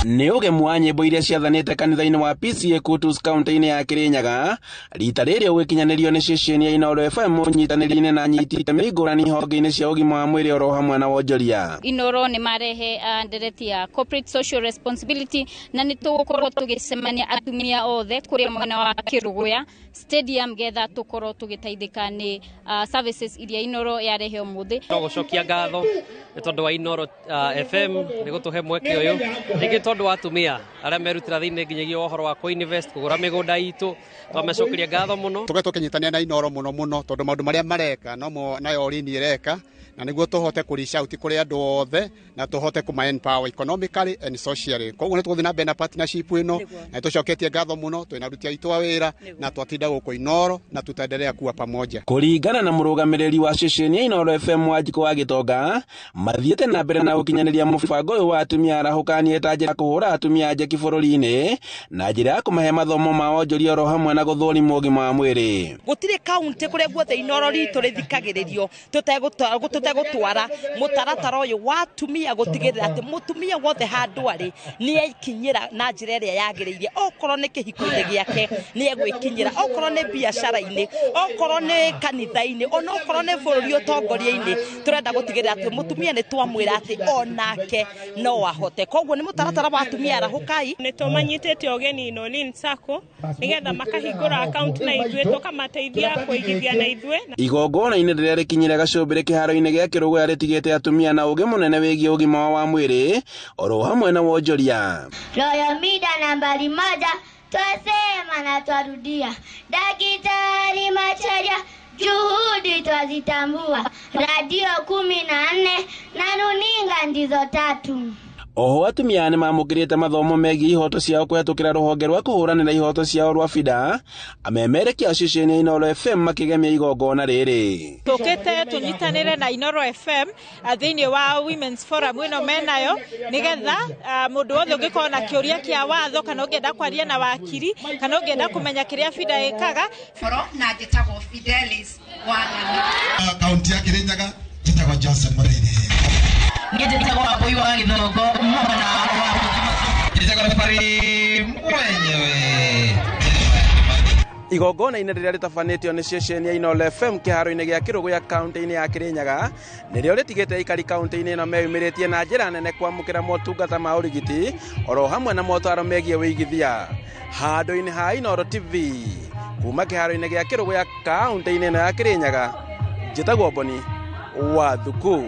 Nĩ ũgemu wa nyĩmbo iria ciathanĩte kanitha-inĩ wa PCEA Kutus kaunti-inĩ ya Kirinyaga rita rĩrĩ ũgĩkinyanĩrio nĩ ceceni ya Inooro FM ũnyitanĩri-inĩ na anyiti itemi ngũrani honge-inĩ cia ũgima wa mwĩrĩ oro hamwe na wonjoria. Inooro nĩ marehe ndereti ya corporate social responsibility, na nĩ tũgũkorwo tũgĩcemania atumia othe kũrĩa mwena wa Kĩrũgũya Stadium getha tũkorwo tũgĩteithĩka nĩ services iria Inooro yarehe ũmũthĩ. No gũcokia ngatho nĩ tondũ wa Inooro FM nĩ gũtũhe mweke ũyũ, rĩngĩ tondũ wa atumia arĩa merutĩra thĩinĩ nginyagia ũhoro wa kũ-invest, kũgũra mĩgũnda itũ, twamacokeria ngatho mũno. Tũkoretwo tũkĩnyitanĩra na Inooro mũno mũno tondũ maũndũ marĩa mareka nomo nayo Orini ĩreka, na nĩguo tũhote kũ reach out kũrĩ andũ othe na tũhote kũma empower economically and socially. Koguo nĩ tũgũthiĩ na mbere na partnership ĩno na nĩtũcoketie ngatho mũno, twĩna aruti aitũ a wĩra na twatinda gũkũ Inooro na tutaendelea kuwa pamoja. Kũringana na mũrũgamĩrĩri wa ceceni ya Inooro FM Wanjikũ wa Gĩtonga, mathiĩte na mbere na gũkinyanĩria mũbango ũyũ wa atumia arahũkanie ta njĩra kũhũra atumia njeki bũrũri-inĩ na njĩra ya kũmahe mathomo ma wonjoria oro hamwe na gũthũrimwo ũgima wa mwĩrĩ. Gũtirĩ kaunti kũrĩa guothe Inooro ritũ rĩthikagĩrĩrio tũtegũtwara mũtaratara ũyũ wa atumia gũtigĩrĩra atĩ mũtumia wothe handũ arĩ nĩ ekinyĩra na njĩra ĩrĩa yagĩrĩire, okorwo nĩ kĩhiko-inĩ gĩake nĩ egwĩkinyĩra, okorwo nĩ biacara-inĩ, okorwo nĩ kanitha-inĩ, ona okorwo nĩ bũrũri ũtongoria-inĩ, tũrenda gũtigĩrĩra atĩ mũtumia nĩ twamwĩra atĩ onake no ahote. Koguo nĩ mũtaratara wa atumia arahũkai. Nĩ tũmanyitĩte ũgeni Inoolin Sacco nĩgetha makahingũra account na ithuĩ, tũkamateithia kũigithia na ithuĩ. Igongona-inĩ rĩrĩa rĩkinyire gacũmbĩrĩ kĩharo-inĩ gĩa Kĩrũgũya rĩtigĩte atumia na ũgĩ mũnene wĩgiĩ ũgima wao wa mwĩrĩ oro hamwe na wonjoria. Royal Media nambari moja, twasema na twarudia, Daktari Macharia juhudi twazitambua, radio 14 na runinga ndizo 3. Oho atumia nĩ mamũkĩrĩte mathomo megiĩ ihoto ciao kũhetũkĩra rũhonge rwa kũhũranĩra ihoto ciao rwa FIDA, amemerekia a ceceni ya Inooro FM makĩgemia igongona rĩrĩ. Tũkĩte tũnyitanĩre na Inooro FM thĩinĩ wa Women's Forum ĩno menayo nĩgetha mũndũ wothe ũngĩkorwo na kĩũria kĩa watho kana ũngĩenda kwaria na wakiri kana ũngĩenda kũmenya kĩrĩa FIDA ĩkaga. Na njĩtagwo Fidelis Wang'ang'a. Kaunti ya Kirinyaga njĩtagwo Johnson Mũrĩithi. Niĩ njĩtagwo Wambũi wa Gĩthongo mwana wa njĩtagwo Referee mwenyewe. Igongona-inĩ rĩrĩa rĩtabanĩtio nĩ ceceni ya Inooro FM kĩharo-inĩ gĩa Kĩrũgũya kaunti-inĩ ya Kirinyaga nĩrĩo rĩtigĩte aikari kaunti-inĩ ĩno meyumĩrĩtie na njĩra nene kwamũkĩra motungata ma ũrigiti oro hamwe na motaro megiĩ wĩigithia. Handũ-inĩ ha Inooro TV kuma kĩharo-inĩ gĩa Kĩrũgũya kaunti-inĩ ĩno ya Kirinyaga, njĩtagwo Boni wa Thuku.